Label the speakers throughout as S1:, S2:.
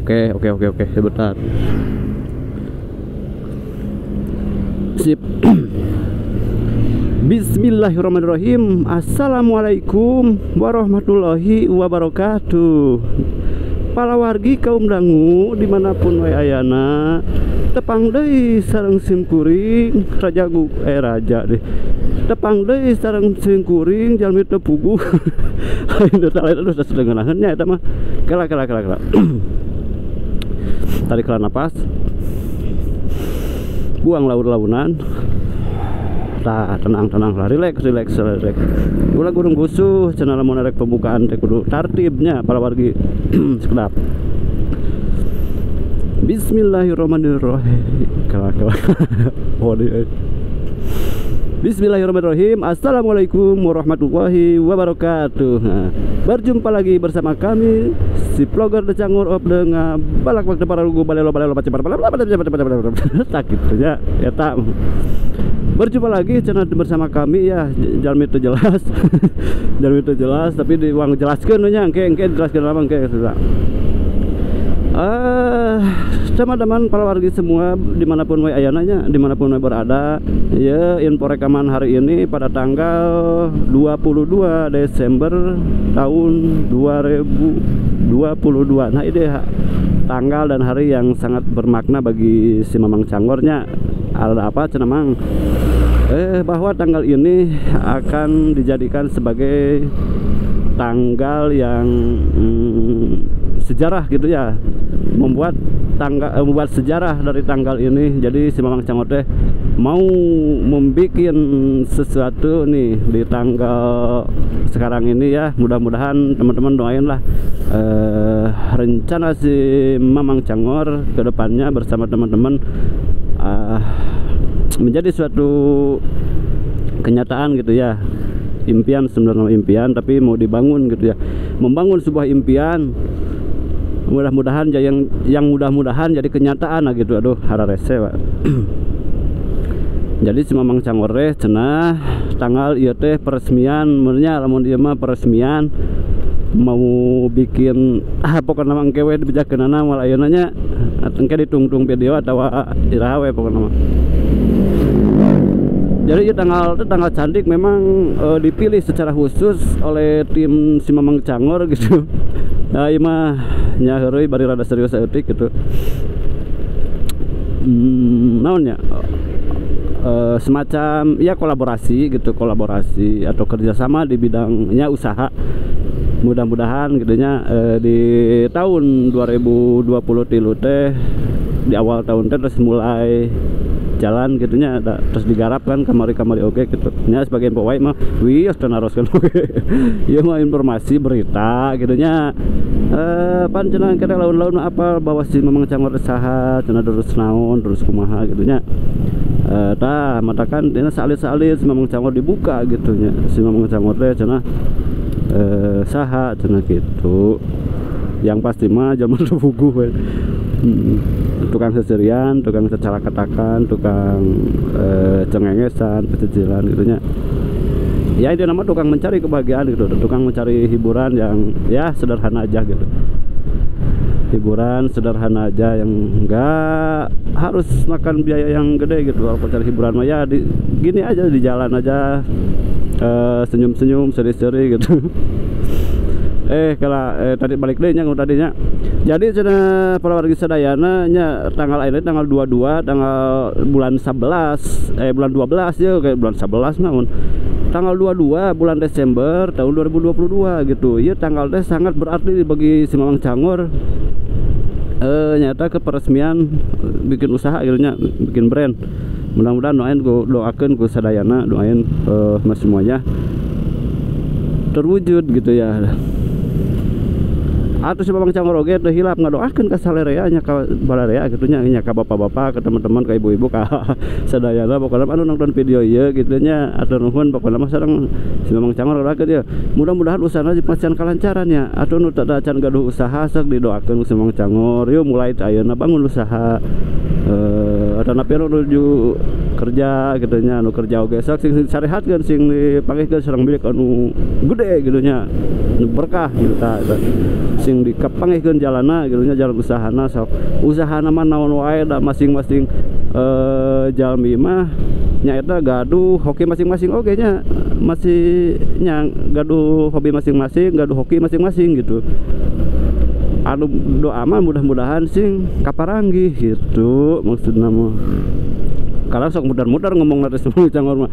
S1: Oke, sebentar. Sip. Bismillahirrahmanirrahim. Assalamualaikum warahmatullahi wabarakatuh. Para wargi kaum dangu dimanapun we ayana, tepang deui sareng simkuring raja raja deh. Tepang deui sareng simkuring jalmi teu puguh. Lain teh lain aduh sasedengeunaheun nya eta mah. Kela. Tarik napas. Buang laun-launan. Tah, tenang lah, relax. Ulah gurung gusuh cenah lamun rek pembukaan teh kudu tartibnya para wargi. Sekedap. Bismillahirrahmanirrahim. Kela. Oh, Bismillahirrahmanirrahim. Assalamualaikum warahmatullahi wabarakatuh. Nah, berjumpa lagi bersama kami si vlogger The Cangor of the Balak Bak Pararugu Balelo Balelo Baca tak gitu ya. Eta. Berjumpa lagi channel bersama kami ya, jalmi itu jelas. Jalmi itu jelas tapi di uang jelaskeun nya engke jelaskeun lama engke sudah. Teman-teman para wargi semua dimanapun we ayananya, dimanapun we berada, ya info rekaman hari ini pada tanggal 22 Desember tahun 2022. Nah ini tanggal dan hari yang sangat bermakna bagi si Mamang Cangornya. Ada apa cenah Mang? Bahwa tanggal ini akan dijadikan sebagai tanggal yang sejarah gitu ya, membuat tanggal membuat sejarah dari tanggal ini. Jadi si Mamang Cangor teh mau membikin sesuatu nih di tanggal sekarang ini ya. Mudah-mudahan teman-teman doain lah rencana si Mamang Cangor ke depannya bersama teman-teman menjadi suatu kenyataan gitu ya. Impian sebenarnya impian tapi mau dibangun gitu ya, membangun sebuah impian mudah-mudahan yang mudah-mudahan jadi kenyataan lah gitu. Aduh hararese Pak. Jadi si Mamang Cangor teh cenah tanggal ieu teh peresmian menurutnya, lamun ieu mah peresmian mau bikin pokokna mah engke we dibejakeunana moal ayeuna nya, engke ditungtung video atawa iraha we pokokna mah. Jadi ieu tanggal itu tanggal cantik memang dipilih secara khusus oleh tim si Mamang Cangor gitu. Nah, ieu mah nya heureuy bari rada serius saeutik gitu. Naon nya? Semacam ya kolaborasi gitu, kolaborasi atau kerjasama di bidangnya usaha. Mudah-mudahan gitu nya di tahun 2023 teh di awal tahun teh terus mulai jalan gitu nya, terus digarap kan kamari-kamari oke gitu nya. Sebagai info wae mah wios teu naroskeun oge. Ieu mah informasi berita gitu nya. Pan cenah kita laun-laun apa bahwa si Mamang Cangor saha cenah terus naon terus kumaha gitu nya. Tah matakan dina salit-salit si Mamang Cangor dibuka gitu nya. Si Mamang Cangor teh cenah saha cenah gitu. Yang pasti mah zaman puguh we. Tukang seserian, tukang secara katakan, tukang cengengesan, pecicilan gitu nya. Ya itu nama tukang mencari kebahagiaan gitu, tukang mencari hiburan yang ya sederhana aja gitu. Hiburan sederhana aja yang enggak harus makan biaya yang gede gitu. Kalau cari hiburan mah ya di, gini aja di jalan aja, senyum-senyum, seri-seri gitu. Kalau tadi balik deh nya tadinya. Jadi cenah para wargi sadayana nya tanggal ini tanggal 22 tanggal bulan 11 bulan 12 ya kayak bulan 11 naon. Tanggal 22 bulan Desember tahun 2022 gitu. Ieu tanggal teh sangat berarti bagi si Mamang Cangor. Nyata ke peresmian bikin usaha gitu nya, bikin brand. Mudah-mudahan doain ku doakeun ku sadayana, doain mas semuanya terwujud gitu ya. Atau si Mamang Cangor oge teu hilap ngadoakeun ka salerea nya, ka balarea gitu nya, nya ka bapak-bapak, ka teman-teman, ka ibu-ibu, ka sadayana pokona anu nonton video ieu gitu nya. Atur nuhun pokona mah sareng si Mamang Cangor doakeun ieu. Mudah-mudahan usahana dipasihan kalancaran nya. Atuh nu teu acan gaduh usaha sok didoakeun si Mamang Cangor. Yeuh mulai ayeuna bangun usaha. Tanapi anu nuju kerja gitu nya, anu kerja oge sok sing sarehatkeun sing dipanggihkeun sareng bilik anu gede gitu nya, nu berkah gitu tah eta. Sing dikapanggihkeun jalanna gitu nya, jalan usahana sok. Usahana mah naon wae da masing-masing jalmi mah nyaeta gaduh hoki masing-masing oge nya, masih nya gaduh hobi masing-masing, gaduh hoki masing-masing gitu. Anu doa mah mudah-mudahan sing kaparanggih gitu maksudna mah. Kalau sok muter-muter ngomong teh semua cangor mah.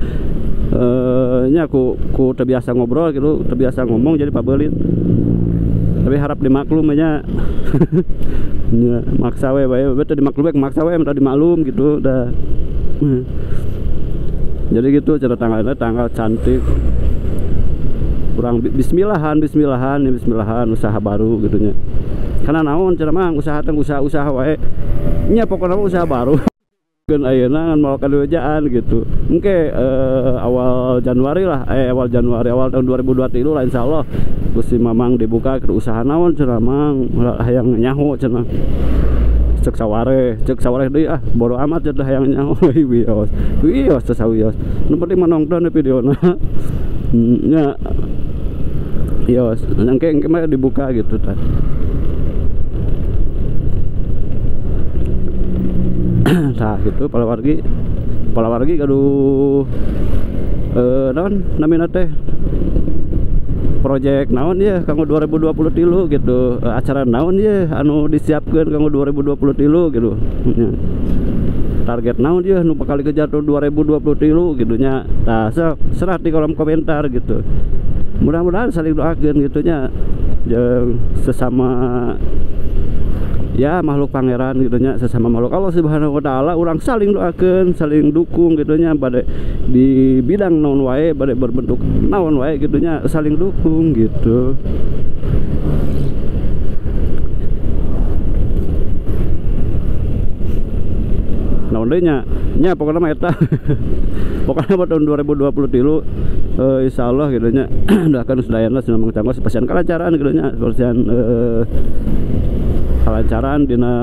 S1: Nya ku terbiasa ngobrol gitu, terbiasa ngomong jadi pabelit. Tapi harap dimaklum nya. Nya maksa we bae, teu dimaklum maksa we minta dimaklum gitu dah. Jadi gitu cara tanggalnya, tanggal cantik. Kurang bismillahan, bismillahan, ya bismillahan usaha baru gitu nya. Karena naon cara mah usaha teh usaha-usaha wae. Nya pokona mah usaha baru. Keun ayeuna ngan moal kadujaan gitu. Engke awal Januari lah, awal Januari awal tahun 2023 lah insyaallah ku si Mamang dibuka ke usaha naon cenah Mang, hayang nyaho cenah. Cek saware deui ah, bodo amat cenah hayang nyaho wios. Wios teh sawios. Nu penting mah nonton videona. Nya wios, engke engke mah dibuka gitu tah. Nah gitu palawargi gaduh naon namina teh project naon ya kanggo 2023 gitu, acara naon ya anu disiapkeun kanggo 2023 gitu nya. Target naon ya nu bakal dikejar tahun 2023 gitu nya. Nah sok serah di kolom komentar gitu, mudah-mudahan saling doakeun gitu nya jeung sesama ya makhluk pangeran gitu nya, sesama makhluk Allah Subhanahu wa taala, urang saling doakeun, saling dukung gitu nya, bade di bidang naon wae, bade berbentuk naon wae gitu nya, saling dukung gitu. Naon deui nya? Nya pokona mah eta. Pokona mah tahun 2023 insyaallah gitu nya doakeun sadayana si Mamang Cangor pasian kalancaran gitu nya, pasian kelancaran dina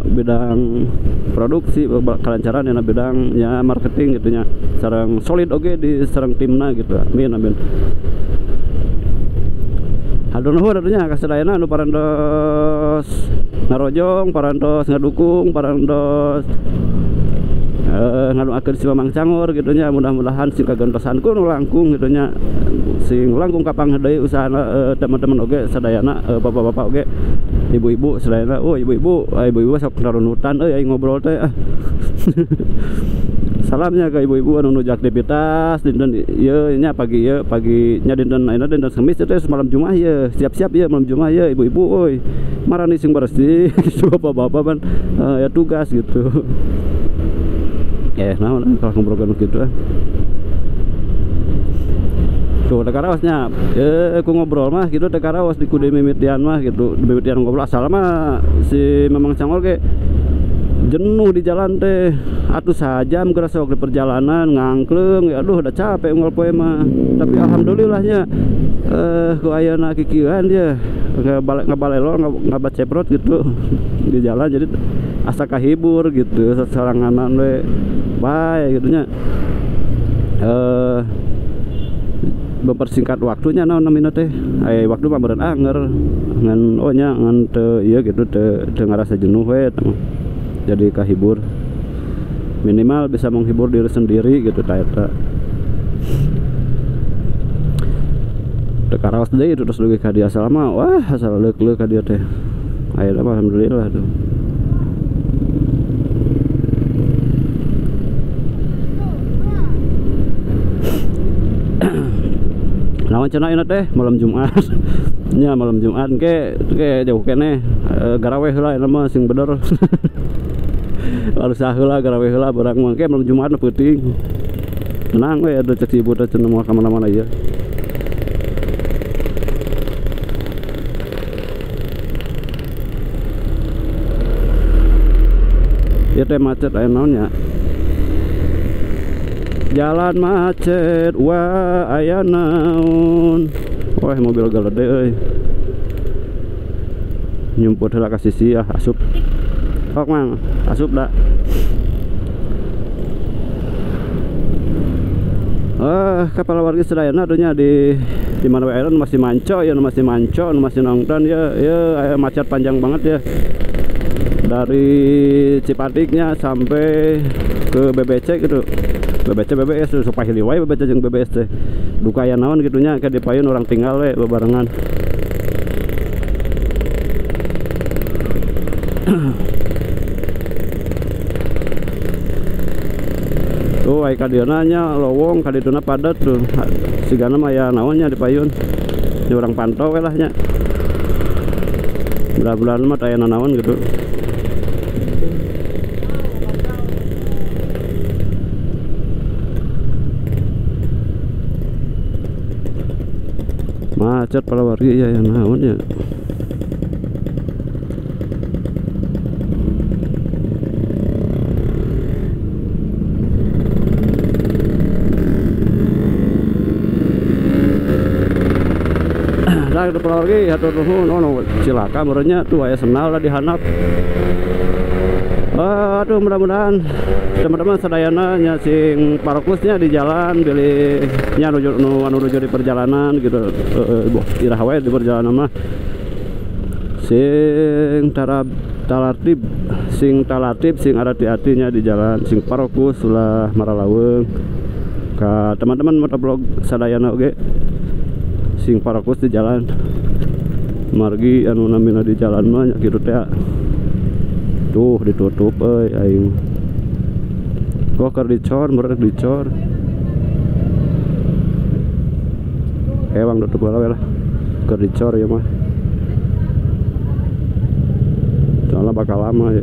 S1: bidang produksi, kelancaran dina bidang ya marketing gitu nya, sareng solid oge di sareng timna gitu. Amin amin. Hatur nuhun atuh nya ka sadayana anu parantos ngarojong, parantos ngadukung, parantos ngadoakeun si Mamang Cangor gitu nya, mudah-mudahan sing kagentosan ku nu langkung gitu nya, sing langkung kapang deui usahana teman-teman oge sadayana, bapak-bapak oge, ibu-ibu sadayana. Oh ibu-ibu, ibu-ibu sok narunutan euy aing ngobrol teh ah. Salamnya ke ibu-ibu anu nuju aktivitas dinten ieu nya pagi ieu, pagi nya dinten ayeuna dinten Kamis teh malam Jumat ieu, siap-siap ieu malam Jumat ieu ibu-ibu euy. Marani sing bersih gitu bapak-bapak pan ya tugas gitu. Naon kalau ngobrol gitu ah. Tuh teu karaosnya, ku ngobrol mah gitu teu karaos di kudu mimitian mah gitu, mimitian ngobrol asal mah si Mamang Cangor ge jenuh di jalan teh, atuh sajam geura sok di perjalanan ngangkleung, aduh udah capek unggal poe mah. Tapi alhamdulillahnya ku ayeuna kikieuan dia ngabalelo ngabaceprot gitu di jalan, jadi asa kahibur gitu sasaranganan we bae gitu nya. Mempersingkat waktunya naon namina teh, waktu mah meureun anger ngan oh nya ngan teu ieu gitu teu ngarasa jenuh we, jadi kahibur, minimal bisa menghibur diri sendiri gitu ta eta. Teu karaos deui terus dugi ka dieu asal mah wah asal leuk-leuk ka dieu teh. Ayeuna mah alhamdulillah tuh. Naon cenah ieu teh malam Jumat. Nya malam Jumat ke jauh keneh garaweh heula ieu mah sing bener. Harus heula garaweh heula barang mah ke malam Jumat peuting. Tenang we atuh cek si ibu teh cenah moal ka mana-mana ieu. Ieu teh macet aya naon nya? Jalan macet wah aya naon. Wah mobil galede euy. Nyumput heula ka sisi ah asup. Sok Mang, asup da. Kapal warga sedayana atuh nya di mana wae masih manco ya, masih manco, masih nonton ya, ya macet panjang banget ya. Dari Cipatiknya sampai ke BBC gitu. BBC BBS supaya wae BBC jeung BBS teh. Duka aya naon gitu nya ke dipayun orang tinggal we bebarengan. Tuh ai ka dieu nya lowong ka dituna padat tuh. Sigana mah aya naon nya dipayun. Di urang pantau we lah nya. Mudah-mudahan mah teu aya nanaon gitu. Macet para wargi ya, ya naon ya. Nah, itu para wargi hatur nuhun, oh, cilaka merenya tuh aya senal lah dihanap. Aduh, mudah-mudahan teman-teman sadayana nya sing parokusnya di jalan bilih nya anu nuju di perjalanan gitu. Boh iraha wae di perjalanan mah sing talatib, sing talatib, sing arati-atinya di jalan, sing parokus ulah maralaweung. Ka teman-teman motovlog sadayana oge sing parokus di jalan. Margi anu namina di jalan mah nya kitu teh. Tuh ditutup euy aing. Kok keur dicor, meureun dicor. Ewang tutup heula we lah. Keur dicor ieu mah. Soalnya bakal lama ya.